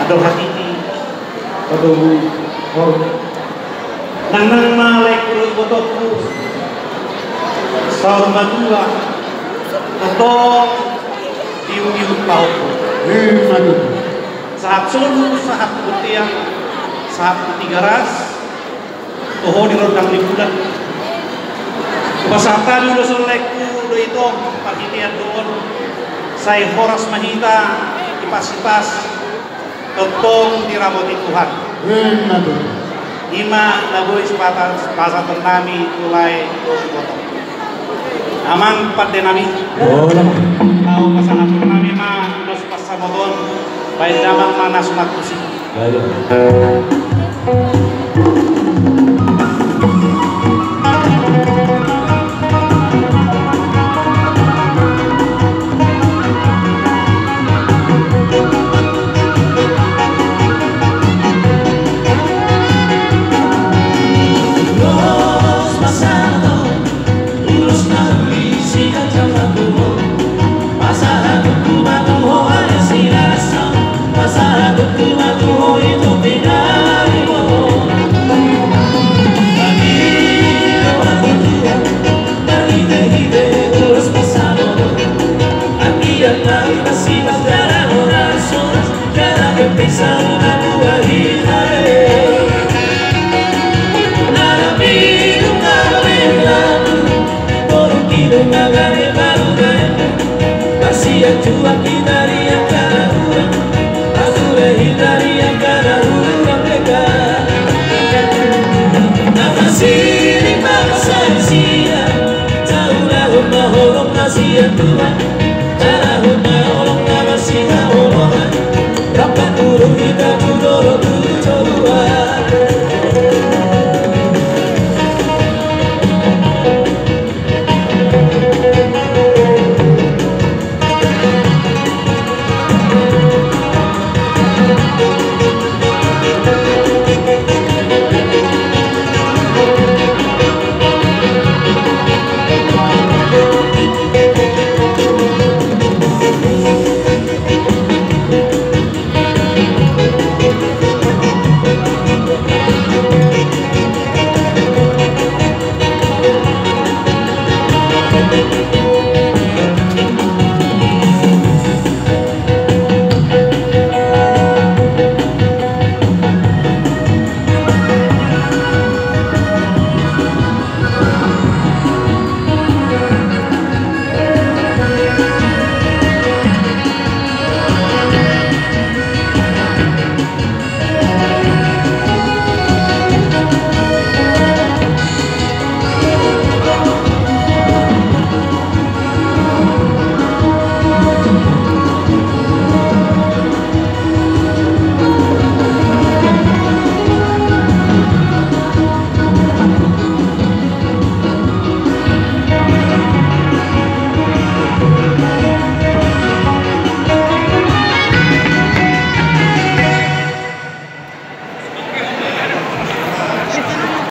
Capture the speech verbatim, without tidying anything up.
Dohot hatiti, padomu hormat. Nangnang ma laengku dohot ibotongku, saur matua, tongtong diungkap pahompu. Ima tutu. Sahat solu, sahat tu bontean, sahat tu Tigaras, toho di rondang ni bulan. Hupasahat hami ulos on laengku dohot ito, parhitean do on, sai horas ma hita, ipas-ipas, tongtong diramoti Tuhan. Ima tutu. Ima na boi sipasahaton nami tu lae dohot ibotong. Amang pande nami. Olo. Laho pasahaton nami ma ulos pansamotan, baen damang ma na suman tusi. Baik. Tuhan.